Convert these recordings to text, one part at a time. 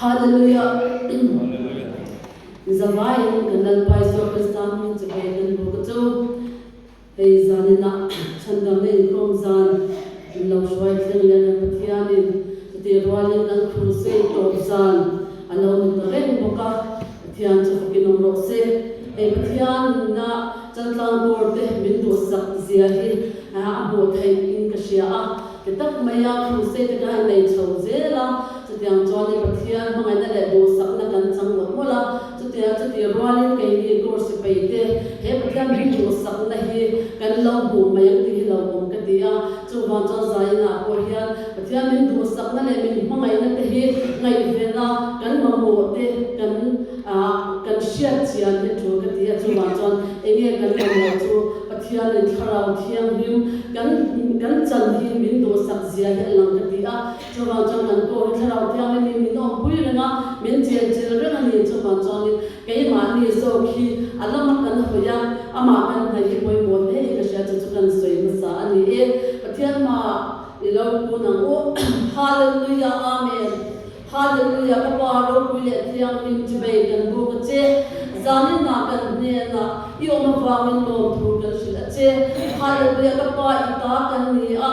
Hallelujah. Zavaiin kan Lalpa Isua Krista hming chu ve kan bu ka chu. Hei zaninah chhandamna inkhawm zan min lo hruai thleng leh kan Pathianin chutih rualin kan crusade tawp zan a lo ni ta reng bawk a, Pathian chu fakin awm rawh se. Hei Pathianina chaltlang bawr te min duhsak zia hi a hmuh theih in ka hria a, ti tak maia crusade te kan han nei chho zel a, chutiang chuan i Pathian hmangaihna leh duhsakna kan chang mawlh mawlh a. Chutia chutih rualin keini Kawr sipai te he Pathian min duhsakna hi kan lo hmuh mai ang tih hi lo awm ka ti a. Chuvang chuan Zainah pawh hian Pathian min duhsakna leh min hmangaihna te hi ngaihven a, kan mamawh te kan kan hriat chian hi thu ka ti a. Chuvang chuan enge kan mamawh chu Pathianin Thlarau Thianghlim kan kan chan hi min duhsak zia hi a lang ka ti a. Chuvang chuan kan pawh hi Thlarau Thianghlim hi min awmpui reng a, min chel chil reng a ni. Chuvang chuanin keimahni zawk hi a lama kan hawi a, amah kan hnaih hi pawimawh hle in ka hria, chu chu kan sawi hmasa a ni e. Pathian hmaah i lo kun ang u. Hallelujah Amen Hallelujah Ka Pa ropui leh thianghlim chubei kan buk a che. Zaninah kan hnenah i awm avangin lawmthu kan hrilh a che. Hallelujah Ka Pa i ta kan ni a,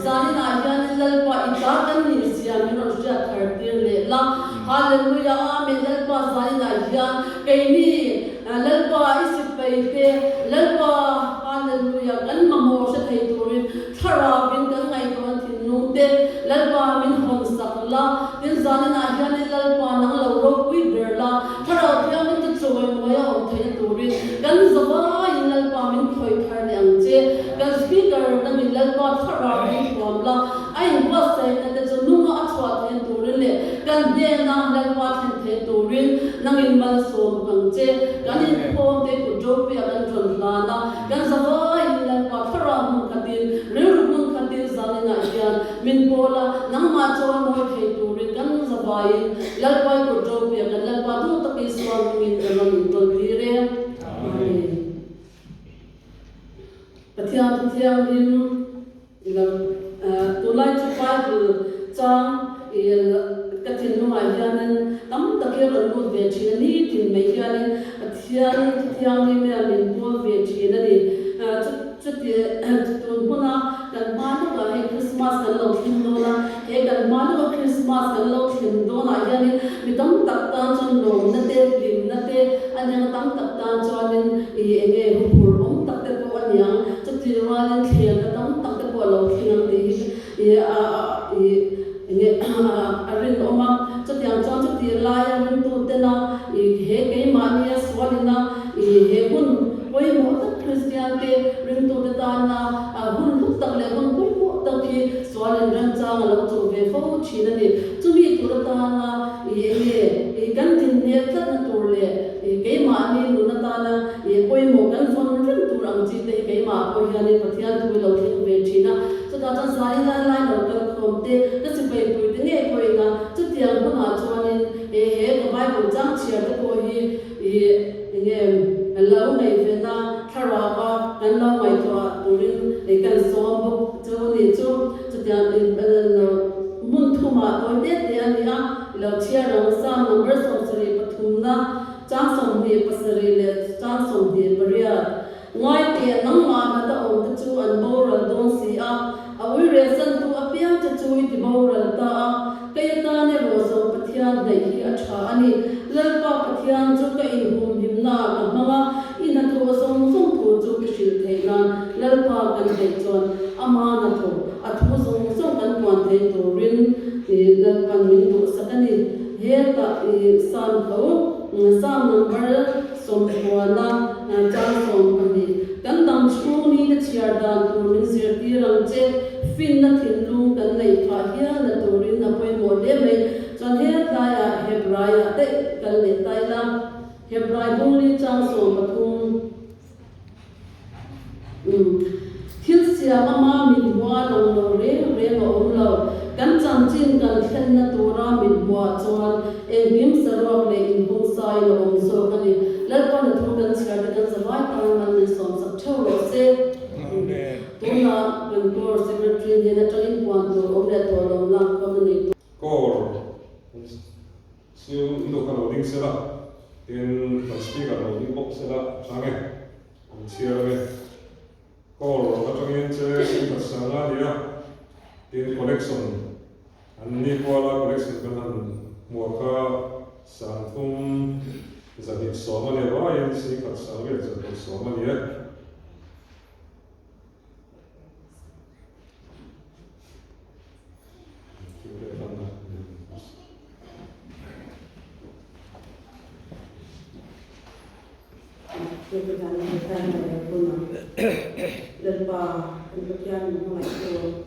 zaninah hianin Lalpa i ta kan nih zia min rawn hriat thar tir leh la. Hallelujah Amen Lalpa zaninah hian keini Lalpa i sipai te Lalpa Hallelujah kan mamawh hre thei turin Thlarauin kan ngaihtuahna thinlung te Lalpa min hawn sak la, tin zaninah hianin Lalpa nang lo ropui ber la, Thlarau Thianghlim chu chawimawi a awm theihna turin kan zavaiin Lalpa min khawih thar leh ang che. Kan Speaker nangin Lalpa Thlarau min thuam la, a inbuatsaihna te chu nunga a chhuah theihna turin leh kan hnena Lalpa thlen theihna turin nangin malsawm bawk ang che. Kan inkhawm te kut ropuia kan rawn hlan a, Kan zavaiin Lalpa thlarau hmun khatin, rilru hmun khatin zaninah hian min pawl a, nangmah chuan mawi thei turin kan zavaiin Lalpai kut ropuia kan Lalpa duh tak Isua hmingin ka rawn intawl tir e. Amen. Pathian Thianghlim I lo tunlai chu Bible chang i ka thinlungah hianin tam tak hi a rawn lut ve thin a, nitin mai hianin Pathian Thianghlim hian min pawl ve thin a ni. Chuti tun hmuna kan hma lawkah hei Krismas kan lo thleng dawn a, he kan hma lawka Krismas kan lo thlen dawnah hianin mi tam tak tan chuan lawmna te, hlimna te a nia, tam tak tan chuanin i enge huphurh awm tak te pawh a ni ang. Chuti rualin thlenna tam tak te pawh a lo thleng ang tih hi i enge a rinawm a. Chutiang chuan chuti laia ringtutena i he keimahnia sualina i he hun pawimawh tak Kristiante ringtute tana hun hlu tak leh hun pawimawh tak hi sualin remchang a lo chuh ve fo thin a ni. Chumi tur atana i enge i kan dinhmel tlatna tur leh i keimahni nun atana i pawimawh kan vawn reng tur ang chi te hi keimah pawh hianin Pathian thu i lo thleng ve thin a. Chutah chuan zai lai lai lo kal khawm te, ka sipai pui te ngei pawhin a, chutiang hunah chuanin he he ka Bible chang chhiar te pawh hi i enge lo ngaihven a, thlarau a kan lo ngaihtuah turin i kan sawm bawk chu a nih chu. Chutiang hmun thumah tawi te te a ni a, i lo chhiar ang Psalm number 73 na chang 27 leh chang 28. Ngaite, nangmah hlata awmte chu an boral dawn si a, a ui rehsantu apiang che chu i ti boral ta a, kei atan erawh zawng Pathian hnaih hi a tha a ni. Lalpa Pathian chu ka inhumhimnaah ka hmang a, i hnathawh zawng zawng thu chu ka hrilh theih nan Lalpa kan hnaih chuan ama hnathawh a thu zawng zawng kan puan thei turin Lalpan min duhsak a ni. Hetah i Psalm tho, Psalm number 90 chang 12, Kan dang chhung ni te chhiar dan tur min zirtir ang che, finna thinlung kan neih phah hial na turin a pawimawh hle mai. Chuan hetlaiah Hebraiah daih kal leh ta ila, Hebrai bungli chang 13. Thil siam ama min hua lang lo reng reng a awm lo. Kan chanchin kan thlenna tura min hmuah chuan engkim saruak leh inhawngsaiin a awm zawk a ni. Lalpan a thu kan chhiar te kan zavai tan man min sawmsak theuh rawh se. Tunah kan Corps Secretary hnen atangin puan tur awm leh tawh lo lak kawm a nei tawh. Corps. Siu nu kha lo ding sela, tin kan speaker lo ding bawk sela a chang e, an chhiar ang e. Call atangin che singkhat sang a nia, tin collection an ni kuala collection kan han hmuah kha 30 210 a nia vaiin singkhat 8210 a ni e. Lalpa kan Pathian min hmangaihtu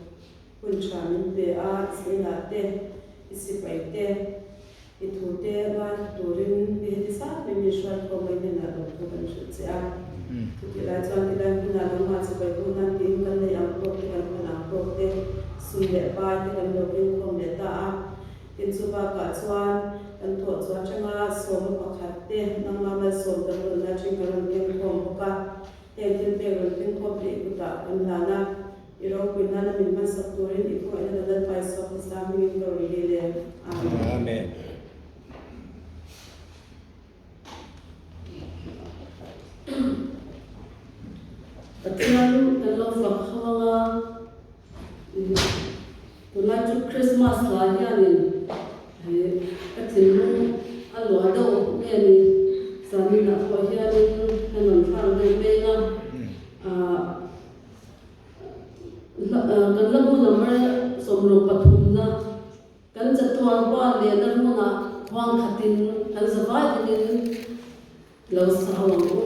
hun tha min pe a, Israel-ah te, i sipai te, i thu te ngai turin mi heti zat mai min hruai khawm mai hnenah lawmthu kan hrilh che a. Chutih lai chuan tilai hmunah nangmah chibai buh nan tiin kan nei ang tawk te, kan hman ang tawk te, sum leh pai te kan lo keng khawm leh ta a. Tin chu bakah chuan kan thawh chu atanga sawma pakhat te nangmah malsawm kan rawn la thin kan rawn keng khawm bawk a. Heng thil pek rawn keng khawm te i kutah kan hlan a. I ropui nana min hmansak turin i khawngaihna la Lalpa Isua Krista hmingin ka rawn dil e. Amen. Pathian kan lo fak ho anga tunlai chu Christmas lai hianin hei ka thinlung a luah deuh nge ni zaninah pawh hianin ka rawn thlak deuh meng a ah kan la bu number 63na Kan chatuan pa lehna hmunah khuang khatin kan zavai dingin lo sa ho ang u.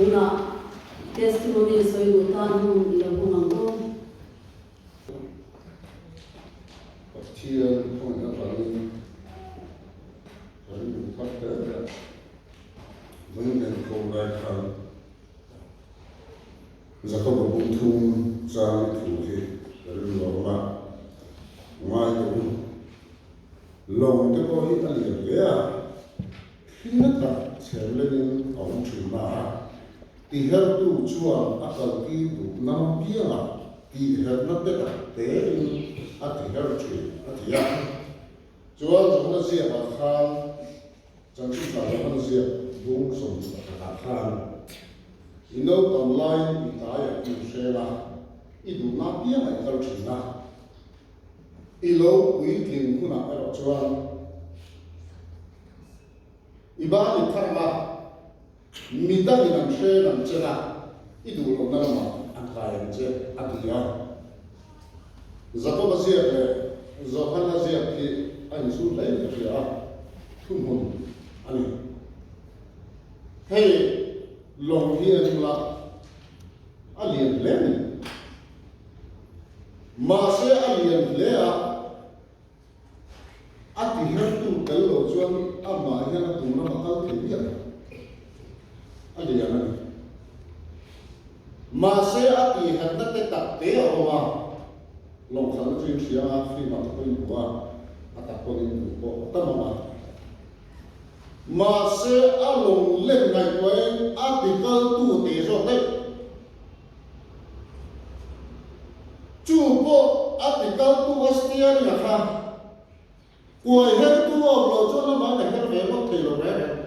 Tunah testimony sawi duh tan hun i lo hung ang u. Pathian khawngaihna avangin ka rilru thar hle mai a, Vawiin ko lai khan Jakoba bung thum chang thu hi ka rilru a awm a, ngai teh u. Lawng te pawh hi a lian hle a, thli na tak chher lengin a awm thin na a, tihertu chuan a kaltir duh nam piangah tihherna te tak tein a tiher thin a ti a. Chuan Johana ziakah khan Chanchin tha Johana ziak bung 11 khan i naupang laiin i tlaiah i inhrel a, i duhna apiangah i kal thin a. I lo puitling hunah erawh chuan i ban i pharh la, mi dangin an hrel ang che la, i duh lohna lamah an kai ang che, a ti a. Jakoba ziak leh Johana ziak hi a inzut hle in ka hria a, thuhmun a ni. Hei lawng hi a ring la, a lian hle a ni. Mahse a lian hle a, a tihertu tel lo chuan amah hian a tum ram a kal thei miah lo. A lian a ni. Mahse a tihherna te tak te a awm a, lawngkhalna chu in hria a, film ah te pawh in hmu a, a tak pawhin in duh pawh a tam ang a. Mahse a lawng len ngaihtuahin a tikaltu te zawk daih. Chu pawh a tikaltu a steering a kha kuai hertu a awm loh chuan amah in a her ve ngawt thei lo reng reng.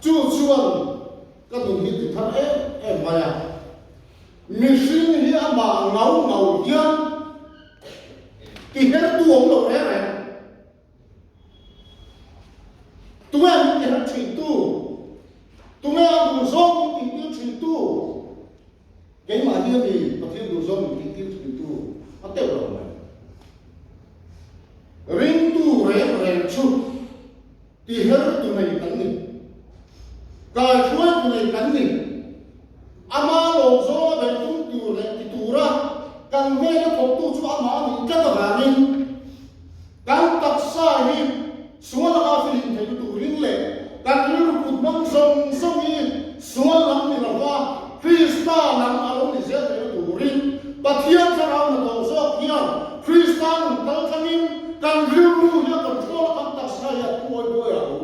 Chu chuan ka nun hi ti thar em em mai a. Mihring hi amah ngau ngau hian ti hertu awm lo reng reng. Tunge min ti harh thin tu? Tunge a duhzawng min tihtir thin tu? Keimah hi a ni Pathian duhzawng min tihtir thin tu a teuh lo mai. Ringtu reng reng chu tihertu nei kan ni. Kaihruaitu nei kan ni. Ama lawmzawng a beih tum tur leh ti tura kan hnena thawktu chu amah a nih tlat avangin. avangin kan taksa hi sual laka filim theihna turin leh kan rilru put hmang zawng zawng hi sual lam ni lova Krista lam a lo ni zel theihna turin Pathian thlarau hnathawh zawk hian Krista nun kal thlangin kan rilru hi a control a, kan taksa hi a tuawi buai a lo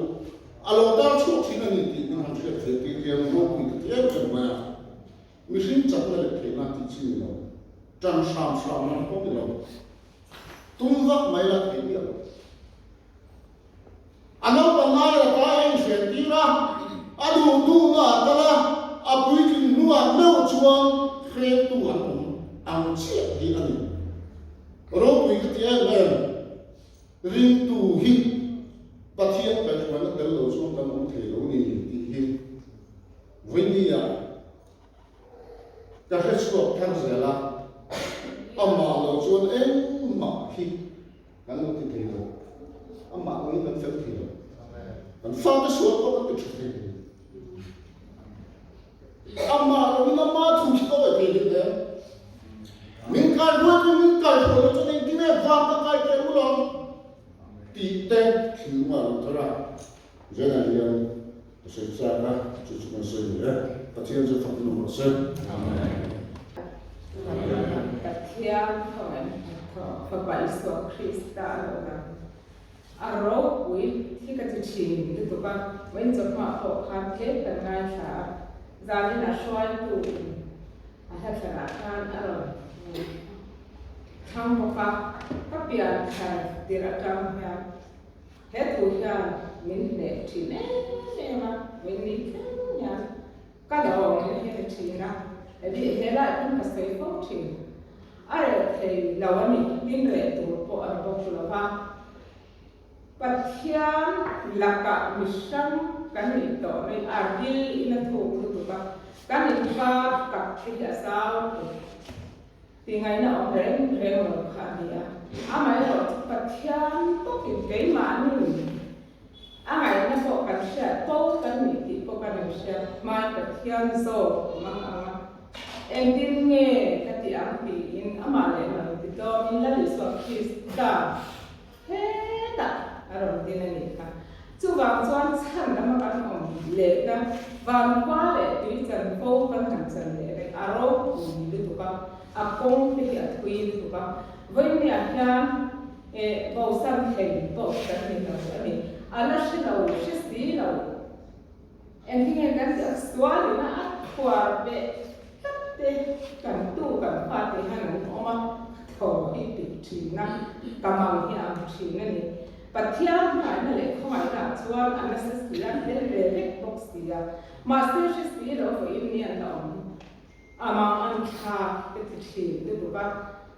a lo tar chhuak thin a ni tih min han hriat theih tir hian ropui ka ti em em mai a. Mihring chakna leh theihna tih chi ni lo, tan hram hram lam pawh ni lo, tum vak mai la theih miah lo. A naupang lai a ta a inhren tir a, a duh duhna a kal a, a puitling hnuah meuh chuan hrengtu an awm ang chiah hi a ni. Ropui ka ti em em, ringtu hi Pathian kaihhruaina tel lo chuan kan awm thei lo ni tih hi Vawinia ka hre chhuak thar zel a, amah lo chuan engmah hi kan lo ti thei lo, amah lo hi kan fel thei lo, kan fate sual pawh kan ti tha thei lo, amah lo in ama thu hi ka awih thei hle em? Min kai ruai chu min kai hruai lo chuan engtin nge van ka kai thei ang ulawm tih te thinlungah a lo thar a. Zela hian ka sawi chak a, chu chu kan sawi ni e. Pathian chu fakin awm rawh se. Amen. Pathian khawngaih hnathawh Fapa Isua Krista a lo lang. A ropui hi ka ti thin lutuk a, vawiin chawhma pawh khan tlem kan ngaithla a, zanin a hruaitu in a hlathlanah khan a rawn thlang bawk a, ka pian thar tirh atang hian He thu hian min hneh thin em em a, min ni thleng hian ka lawm in he thin a, he helai pawn ka sawi fo thin. A reh thei lo a ni, tin reh tur pawh a ni bawk lo va. Pathian lakah mihrang kan nih tawh mai a ril in a thuk lutuk a, kan inkar tak te hi a zau lutuk. Tingaihna awm reng reng lo kha a ni a, amaherawh chu Pathian bawkin keimahni a ngaihna pawh kan hriat fo kan nih tih pawh kan inhriat hmain Pathian zawk mang ang a, engtin nge ka tih ang tiin amah leh mah intitlawmin Lal Isua Krista Hetah a rawn din a nih kha. Chuvang chuan chhan lama kan awm lehna vankhua leh tui chan fo kan han chan leh reng a ropui lutuk a, a kawng te hi a thui lutuk a. Vawinia hian eh bosan thei pawh hi kan ni lo a ni. A la hre lo, hre si lo. Engtinge kan tih ang sualin a khuar beh tlat te kan tu kan fate hian an awm a, thaw hi pik thin a, ka mang hi a ang thin a ni. Pathian hmangaihna leh khawngaihna ah chuan a nasa si a, tel ve vek bawk si a, mahse hre si lo vawiin ni an la awm. A mang an thla ka ti thin lutuk a,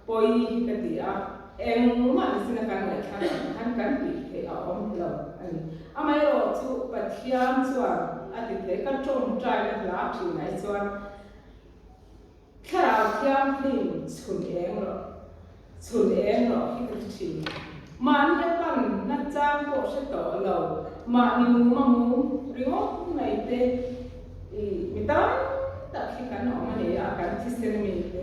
pawi hi ka ti a, engmah nisina kan ngaihthlak ang khan kan tih theih a awm lo a ni. Amaherawh chu Pathian chuan a ti thei, ka tawngtaina hla thinah hi chuan Thlarau Thianghlim chhun eng rawh, chhun eng rawh hi ka ti thin. Mahni a pan na chang pawh hre tawh lo, mahni mum a mum ringawt mai te i mi tam tak hi kan awm a ni a, kan thisen mi te.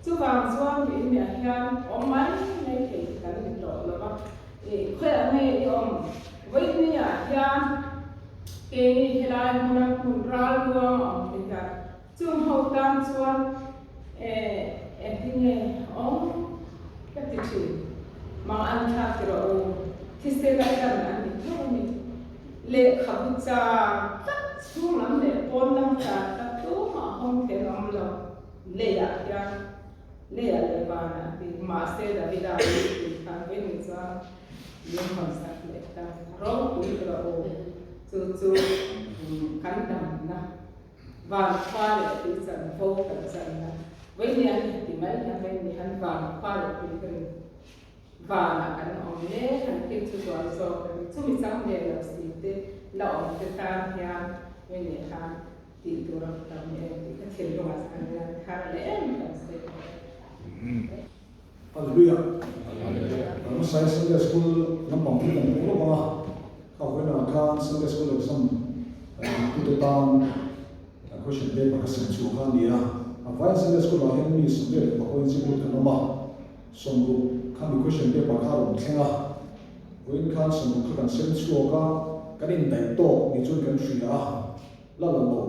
Chuvang chuan tih miah hian awm mai mai thei hi kan ni tawh lo va, i khawiah nge i awm? Vawiin hian keini helai hmuna hmun ral muang a awm te hian Chung ho tan chuan engtin nge awm ka ti thin. Mang an thlak ti rawh u, thisen a tlan an ni tho a ni. Lehkhabu char tlat chhung lam leh pawn lam char tlat tumah hawng thei an awm lo. Leiah hian leiah leh vanah ti mahse Davida hi tih khan vawiin chuan min hawn sak leh ta. Ropui ti rawh u, chu chu kan damna. Van khua leh tui chan fo kan chan a, Vawinia hi heti mai hian Vawinia hian van khua leh tui kan vanah kan awm mek han thil chu zual zawk a ni. Chumi chang ve lo si te la awm te tan hian Vawinia khan tih tur a tam em tih kha thinlungah chuan hian thar leh em kan sawi bawk a. Hallelujah. Kan hmasai Sunday School lampang thil kan hmuh lawk ang a, kha vawiinah khan Sunday School exam tute tan question paper ka sem chhuah kha a ni a. A vawiin Sunday School ah hian mi 11 pakua in zirlut kan awm a, 60. khami question paper kha a rawn thleng a, vawiin khan sawmruk kha kan sem chhuak a, kan indaih tawk ni chuan kan hria a, la la lo,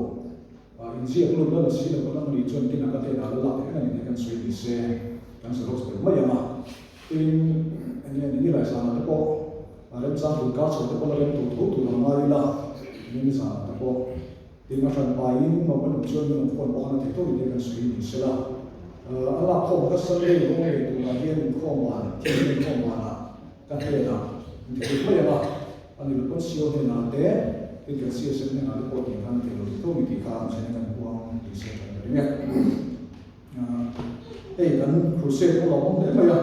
inziak lut la la si lo kan awm a nih chuan tin a ka hnenah la lak reng a ni tih kan sawi ni se, kan xerox ber mai ang a. Tin, eng nge ni nilai zanah te pawh a remchang tur kar chho te pawh la rem tur tho tur a ngai ila, eng nge ni zanah te pawh. Tin, a hran paiin mawm an awm chuan min rawn phone pawh khan a theih tho ni tih kan sawi ni sela. A lak khawm kha Sunday rawng leh tunah hian inkhawm ban, thil inkhawm banah ka hnenah min ti thei mai ang a, a ni lo pawn CO hnenah te, tin kan CSM hnenah te pawh tih khan a theih lo tih tho ni tih kha an chhena kan puang ni se tha ka ring e. Hei kan crusade pawh lo awm hle mai a,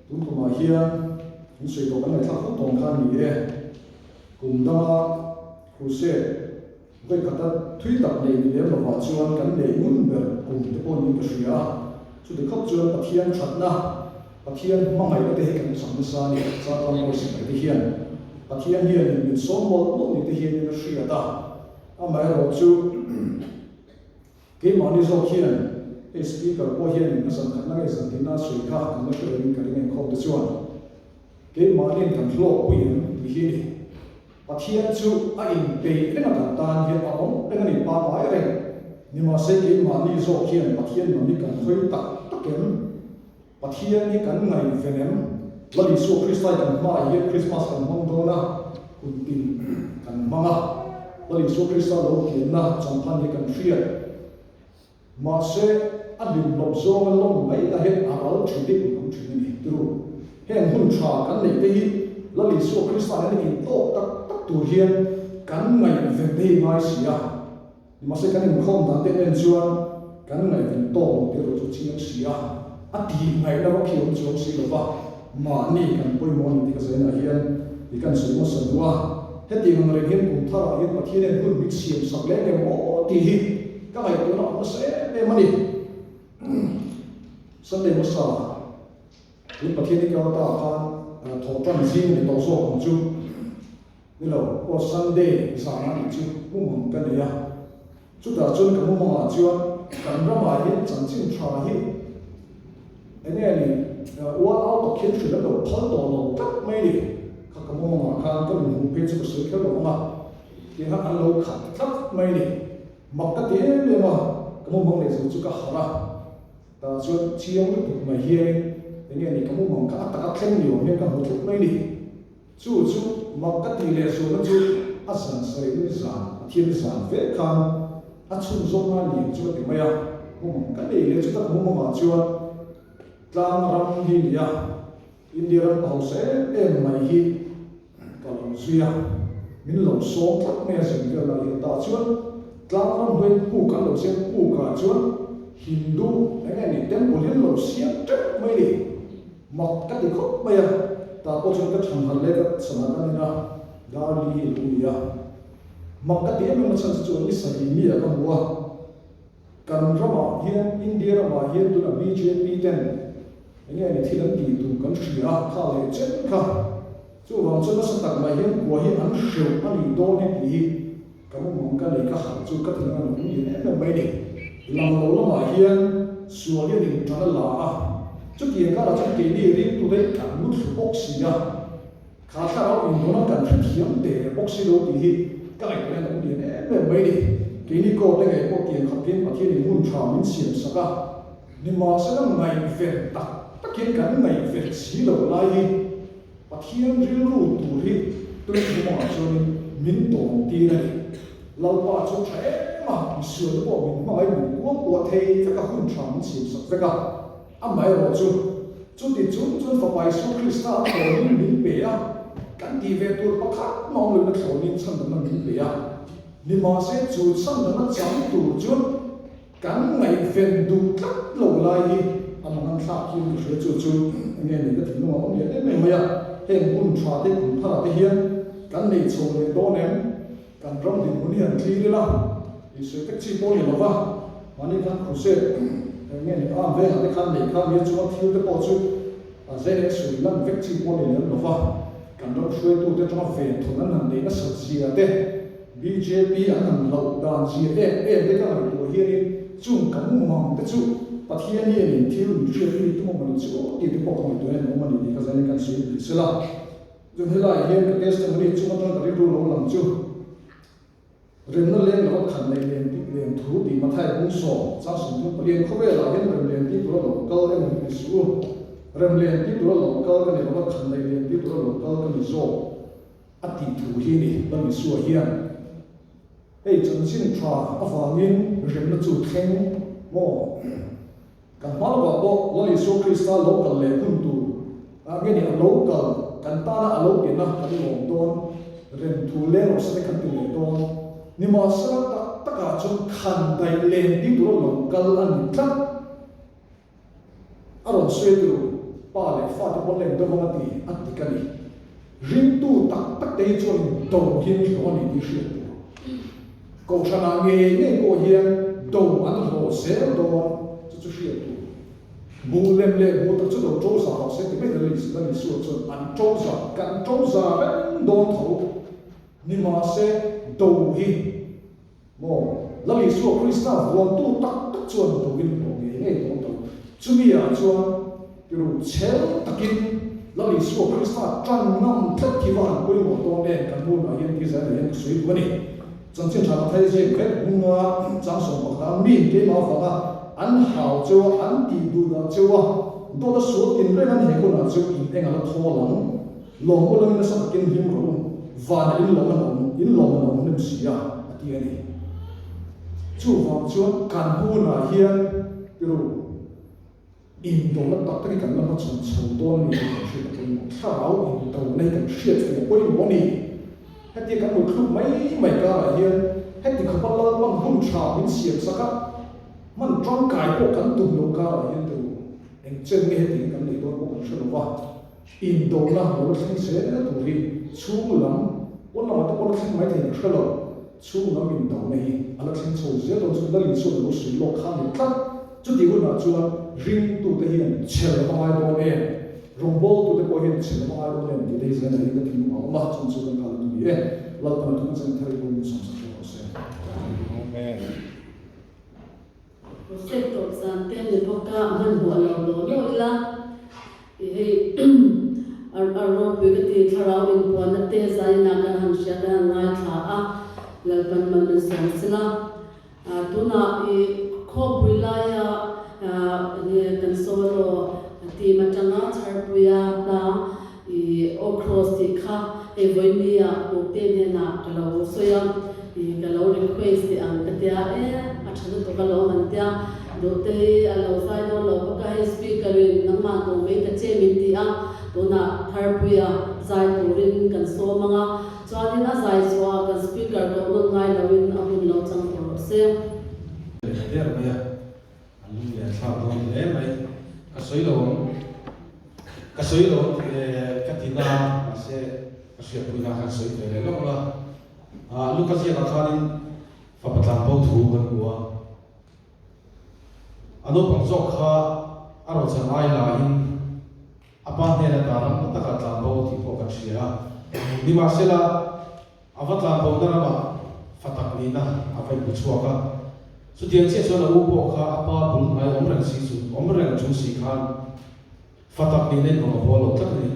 tun kumah hian kan sawi tawh kan ngaihthlak fo tawng kha a ni e. Kum danga crusade vawi khata thui tak nei ni lem lovah chuan kan neih ngun ber kum te pawh niin ka hria a, chuti khawp chuan Pathian thatna, Pathian hmangaihna te hi kan chang nasa a ni. Changkang Bawi Sipai te hian Pathian hianin min sawm mawlh mawlh ni te hianin a hriat a, amaherawhchu, Keimahni zawk hian hei speaker pawh hianin a zan khatna nge zan tinna a sawi kha kan la hre loin ka ring engkhawm te chuan keimahniin kan hlawkpui em tih hi a ni. Pathian chu a inpeih reng a kan tan hian a awm reng a ni pangngai reng. Nimahse keimahni zawk hian Pathian lam hi kan hawi tak tak em? Pathian hi kan ngaihven em? Lal Isua Krista hi kan hmaah hian Krismas kan hmang dawn a, kum tin kan hmang a. Lal Isua Krista lo pianna champhan hi kan hriat. Mahse, a hlim lawp zawnga lawm mai lah hian a ral thin hi kum awm thin a ni. Tiru, heng hun tha kan neih te hi Lal Isua Krista nena intawk tak tak tur hian kan ngaihven te hi ngai si a. Nimahse kan inkhawm dan te en chuan kan ngaihven tawk lo tih erawh chu chiang si a, a tih ngaihna vak hi awm chuang si lo va, mahni kan pawimawh a ni tih ka zainah hian ti kan sawi hmasa duh a. Hetiang ang reng hian kum tharah hian Pathian hian hun min siam sak leh ngem aw tih hi ka ngaihtuahna awm nasa em em a ni. Sunday hmasa tun Pathian hi kal ta khan thawh tan zing a ni tawh zawk ang chu. Ni lo, aw Sunday zan a nih chu mumang ka nei a, chutah chuan ka mumangah chuan kan ramah hian chanchin tha hi eng nge ni ual au tak hian hrilh an lo phal tawh lo tlat mai ni, kha ka mumangah khan ka inhmuh phei chu ka sawi kher lo ang a, tiang khan an lo khat tlat mai ni, mak ka ti em em a, ka mumang leh zo chu ka harh a. Tah chuan chiang lutuk mai hianin eng nge ni ka mumang kha a taka thleng ni awm hian ka hmu thut mai ni. Chu chu mak ka tih leh zualna chu a zan sarih ni zan Pathian zan vek khan a chhunzawmna lian chu a ti mai a, mumang ka nei leh chu tak mumangah chuan tlang ram hi nia India ram ka hausa em em mai hi ka lo zui a, min lo sawm tlat mai a zin vel lai hian tah chuan tlang ram hnuai puk an lo siam pukah chuan Hindu eng nge ni temple hi an lo siam teuh mai ni. Mak ka ti khawp mai a, tah pawh chuan ka than harh leh ka sana ka nen a, Darli hi a lo ni a. Mak ka ti em em a chhan chu chuan ni sarih mi ah ka hmu a, kan ramah hian India ramah hian tuna bjp ten eng nge ni thil an tih tur kan hria a, kha leh chen kha. Chuvang chuan nasa tak mai hian kua hi an hreuh a nih dawn hi tih hi ka mumang ka nei ka harh chu ka thinlung a lo lian em em mai ni. Lang lo lamah hian sual hian in tan a la a, chutiang karah chuan keini ringtute hi kan lu thlu bawk si a, kha thlarau indawna kan hrethiam der bawk si lo tih hi ka ngaihtuah hian a lo lian em em mai ni. Keini court te ngei pawh tiang khawp hian Pathianin hun tha min siam sak a, nimahsela ngaihven tak takin kan ngaihven si lo lai hi, Pathian rilru tur hi tui thumawngah chuanin min tawn tir a ni. Lalpa chu tha em a, misual te pawh min hmangaih min kuangkuah thei vek a, hun tha min siam sak vek a. Amaherawh chu, chuti chung chuan Fapa Isua Krista a thlawnin min pe a, kan tih ve tur pakhat mah awm loin a thlawnin chhandamna min pe a. Nimahse chu chhandamna chang tur chuan Kan ngaihven duh tlat lo lai hi a mang an thlak hian ka hria chu chu enge ni ka thinlung a awm lian em em mai a, heng hun tha te kum thar ah te hian kan nei chho leh dawn em? Kan ram dinhmun hi han thlir ila tih sawi vek chi pawh ni lova, mahni khan crusade enge ni arm vengah te khan nei kha nia chunga thil te pawh chu a zen eng sawi lan vek chi pawh ni lem lova, kan ram hruaitu te atanga venthawn an han neih nasat zia te, Bjp an han hlauh dan zia em em te ka ngaihtuah hianin chung ka mumang te chu. Pathian hianin thil min hriat mi tum awm a ni chu aw tih te pawh ka ngaihtuah hian awm a ni tih ka zanin kan sawi bil sela. Chun helaiah hian ka testimony chung atanga ka rilru lo lang chu Remna leng lova khat neih len tih len thu tih Mathai bung sawm chang 34 hian khawvelah hian rem len tih tura lo kal emaw hi ti suh u. Rem len tih tura lo kal ka ni lova khat neih len tih tura lo kal ka ni zawk a tih thu hi ni Lal Isua hian. Hei chanchin tha avangin remna chu thleng maw? Kan hma lovah pawh Lal Isua Krista lo kal leh hun tur ah nge ni a lo kal kan tana a lo pian a kan lawm dawn, rem thu leng rawh se te kan ti leh dawn. Nimahsela tak takah chuan khan daih len ding tura lo kal a ni tlat. A rawn sawi tu pa leh fate pawn leng deuh vang a ti a dik a ni. Ringtu tak tak te hi chuan do hian hlawh a ni tih hriat tur. Kohhranah ngei ngei pawh hian do an hlawh zel dawn chu chu hriat tur. Buh lem leh buh tak chu do to za rawh se ti mai ta Lal Isua chuan an to za, kan to za reng dawn tho. Nimahse do hi. Maw? Lal Isua Krista vuantu tak tak chuan duhin hlawh ngei ngei dawn tho. Chumi ah chuan tiru chhel takin Lal Isua Krista tan ngam tlat hi va han pawimawh dawn em kan hmunah hian ti zel ah hian ka sawi duh a ni. Chanchin tha Mathai zing vek bunga chang 11 mi keimah avanga an hau cheu a, an tih duh dah cheu a, dawt a sual tin reng an he hunah chu in eng a la thawl ang. Lawm u langin nasa takin hlim rawh u, vanah in lawm an awm, in lawm an awm hnem si a, a ti a ni. Chuvang chuan kan hunah hian tiru indona tak tak hi kan la hmachhawn chho dawn a ni tih kan hriat a pawimawh. Thlarau indona hi kan hriat ve a pawimawh a ni. Hetia kan mutthluk mai mai karah hian heti khawpa Lalpan hun tha min siam sak a, hman tangkai pawh kan tum loh karah hian tiru eng chen nge heti kan neih dawn pawh kan hre lo va. Indona lo la thleng zel tur hi chhung lam, pawn lamah te pawh la thleng mai thei ka hre lo, chhung lam indona hi a la thleng chho zel dawn chu Lalin chuan a lo sawi lawk kha a ni tlat. Chutih hunah chuan ringtute hian chhel a va ngai dawn em, rawngbawltute pawh hian chhel a va ngai dawn em tih te hi Zaina hi ka thinlung a awm a, chung chu kan kal a ni e. Lalpan a thung chen thar i pawhin sawmsak hreh rawh se. Amen. Hostel tawp zan te ni bawk a, hmanhmawh lo law law ila i hei a ropui ka ti thlarau inpuanna te zainah kan han hria kan han ngaithla a, Lalpan mal min sawm sela. Tunah i khawpui laia enge kan solo team atanga Chharpuia hla i Aw Cross tih kha hei vawinia Kukte hnenah ka lo sawi a. I ka lo request teh ang ka tia e, a tha lutuk alawm an tia, duhte hi a lo zai dawn lo bawk a, hei speaker in nangmah ko mai ta che min ti a, tunah Tharpuia zai turin kan sawm ang a, chuanin a zai chhuah kan speaker koh nawn ngai loin a hun lo chang tawh rawh se. Leh der mai a, a lung leh a thlak dawn hle mai, ka sawi lo ang, ka sawi lo ang tih ka ti na a, mahse ka hriatpuina khan sawi ve leh lawk la. Luka ziakah khanin fapa tlangbo thu kan hmu a, a naupang zawk kha a rawchan ai lahin a pa hnena ta ram takah tlangbo tih pawh kan hria a. Nimahsela, a va tlangbo na ramah fa tak nihna a va inhmu chhuak a. Chutiang chiah chuan a u pawh kha a pa bul hnai awm reng si chu awm reng chung si khan fa tak nihna in rawn haw lo tlat a ni.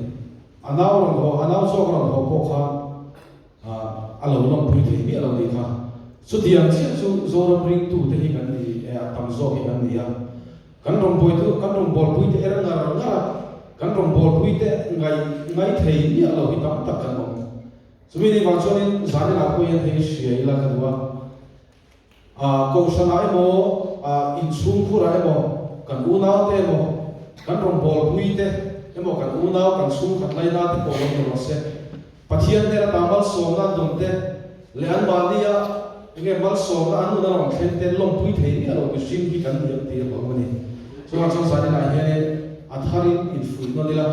A nau rawn haw, a nau zawk rawn haw pawh kha a lo lawmpui thei miah lo nih kha. Chutiang chiah chu Zoram ringtute hi kan ni e, a tam zawk hi kan ni a. Kan rawngbawltu, kan rawngbawlpuite er ngar ngar a, kan rawngbawlpuite ngai ngai thei miah lo hi tam tak kan awm. Chumi ni vang chuanin Zanila pawh hian hei hria ila ka duh a. Kohhranah emaw, inchhungkhurah emaw, kan unaute emaw, kan rawngbawlpuite emaw, kan unau, kan chhungkhat laina te pawh lo ni rawh se. Pathian hnen ata malsawmna an dawn te leh anmahnia enge malsawmna an nuna rawn thlen te lawmpui thei miah lo mihring hi kan ni ang tih a hlawm a ni. Chuvang chuan zaninah hianin a tharin infuih nawn ila,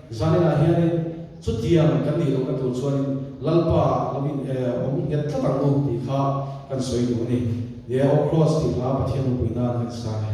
zaninah hianin Chutiang kan nih lohna tur chuanin Lalpa lo in awm nghet tlat ang u tih kha kan sawi duh a ni. Ni e, Aw Kraws tih hla Pathian ropui nan kan sang e.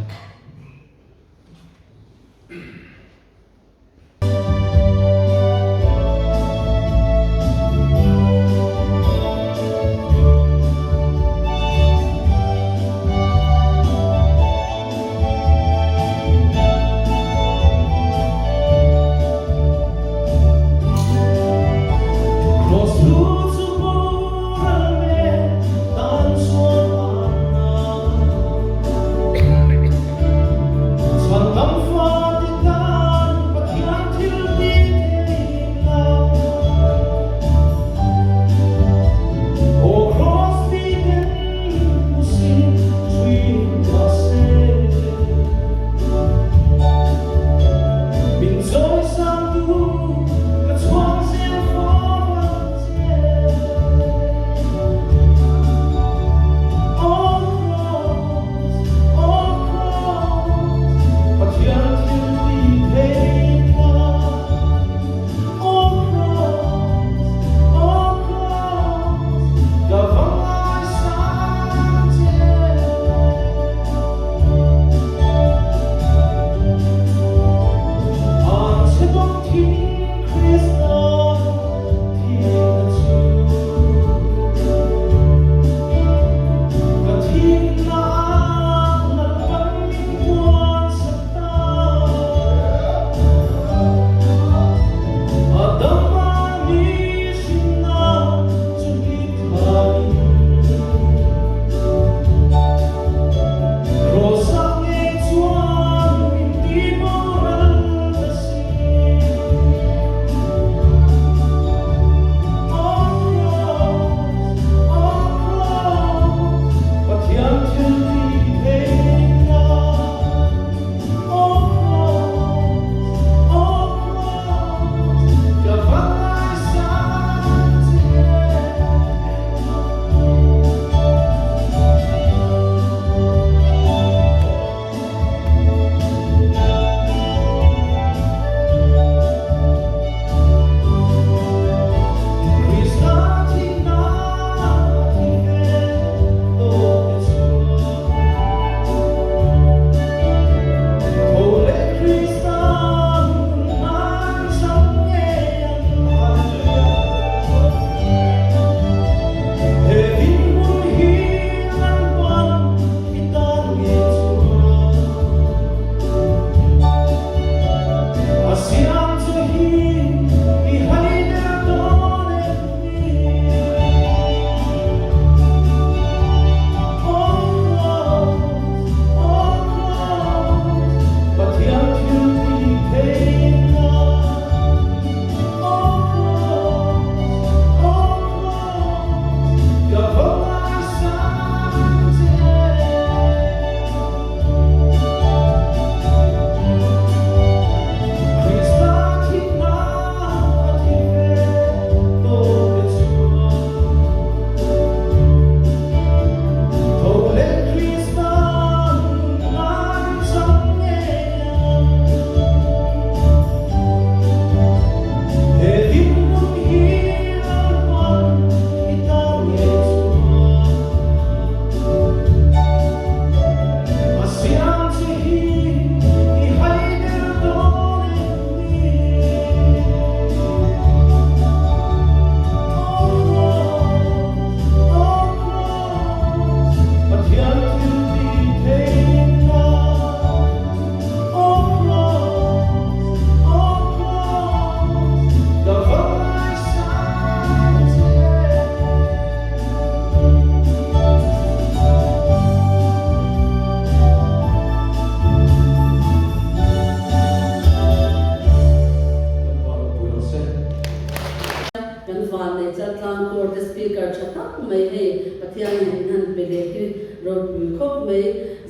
vannei Chaltlang Court te Speaker tha tak mai hei Pathianin min han pe leh hi ropui khawp mai.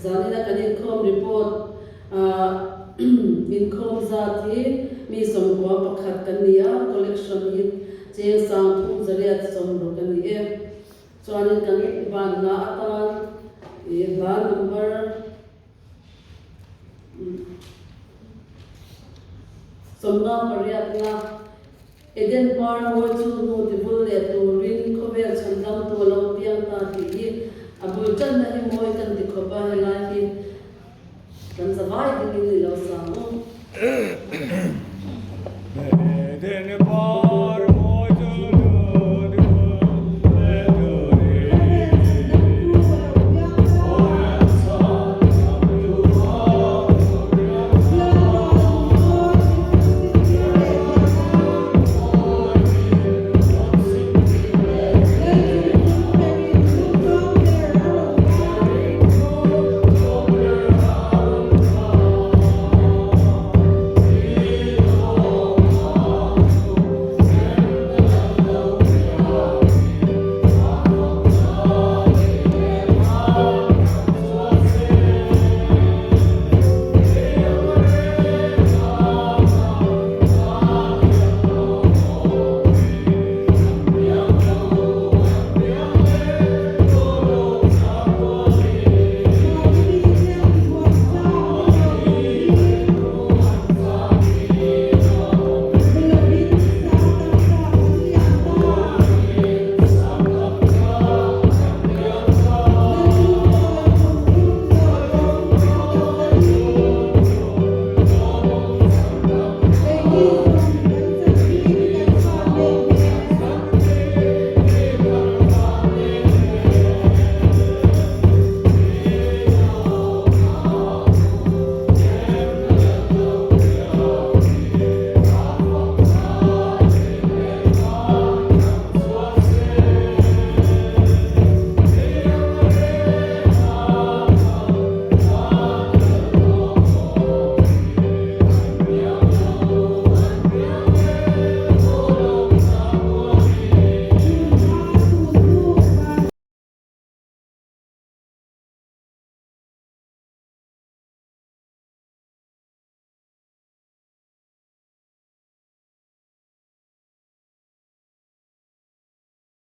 Zanina kan inkhawm report ah inkhawm zat hi mi 91 kan ni a, collection hi cheng 3360 a ni e. Chuanin kan ban hla atan ih hla number 58 na Eden par mawi chu hnu tivul leh turin khawvel chhandamtu a lo piang ta tih hi a bul tanna hi mawi kan ti khawp a, helai hi kan zavai dingin i lo sang u. Eden par.